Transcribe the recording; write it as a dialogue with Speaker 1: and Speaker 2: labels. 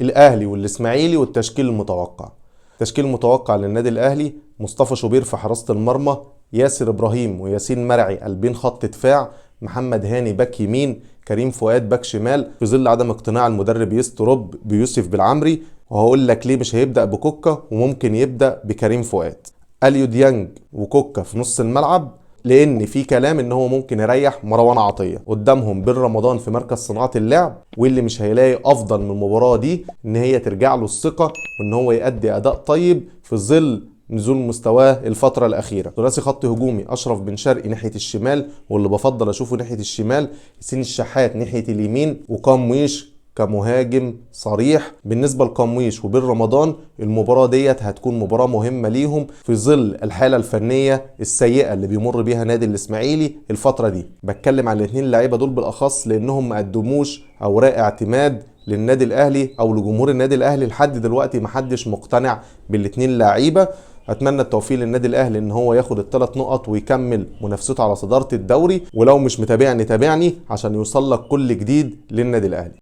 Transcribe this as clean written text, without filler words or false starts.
Speaker 1: الاهلي والاسماعيلي والتشكيل المتوقع. التشكيل المتوقع للنادي الاهلي: مصطفى شوبير في حراسة المرمى، ياسر ابراهيم وياسين مرعي قلبين خط دفاع، محمد هاني باك يمين، كريم فؤاد باك شمال، في ظل عدم اقتناع المدرب يستروب بيوسف بالعمري، وهقول لك ليه مش هيبدأ بكوكا وممكن يبدأ بكريم فؤاد. اليو ديانج وكوكا في نص الملعب، لان في كلام ان هو ممكن يريح مروان عطية. قدامهم بن رمضان في مركز صناعة اللعب، واللي مش هيلاقي افضل من المباراة دي ان هي ترجع له الثقة وان هو يأدي اداء طيب في ظل نزول مستواه الفترة الأخيرة. ثلاثي خط هجومي: أشرف بن شرقي ناحية الشمال، واللي بفضل أشوفه ناحية الشمال، حسين الشحات ناحية اليمين، وقمويش كمهاجم صريح. بالنسبة لقمويش وبن رمضان، المباراة ديت هتكون مباراة مهمة ليهم في ظل الحالة الفنية السيئة اللي بيمر بيها نادي الإسماعيلي الفترة دي. بتكلم على الاثنين اللعيبة دول بالأخص لأنهم ما قدموش أوراق اعتماد للنادي الأهلي أو لجمهور النادي الأهلي لحد دلوقتي، محدش مقتنع بالاثنين لعيبة. اتمنى التوفيق للنادي الاهلي ان هو ياخد الثلاث نقط ويكمل منافسته على صدارة الدوري. ولو مش متابعني تابعني عشان يوصل لك كل جديد للنادي الاهلي.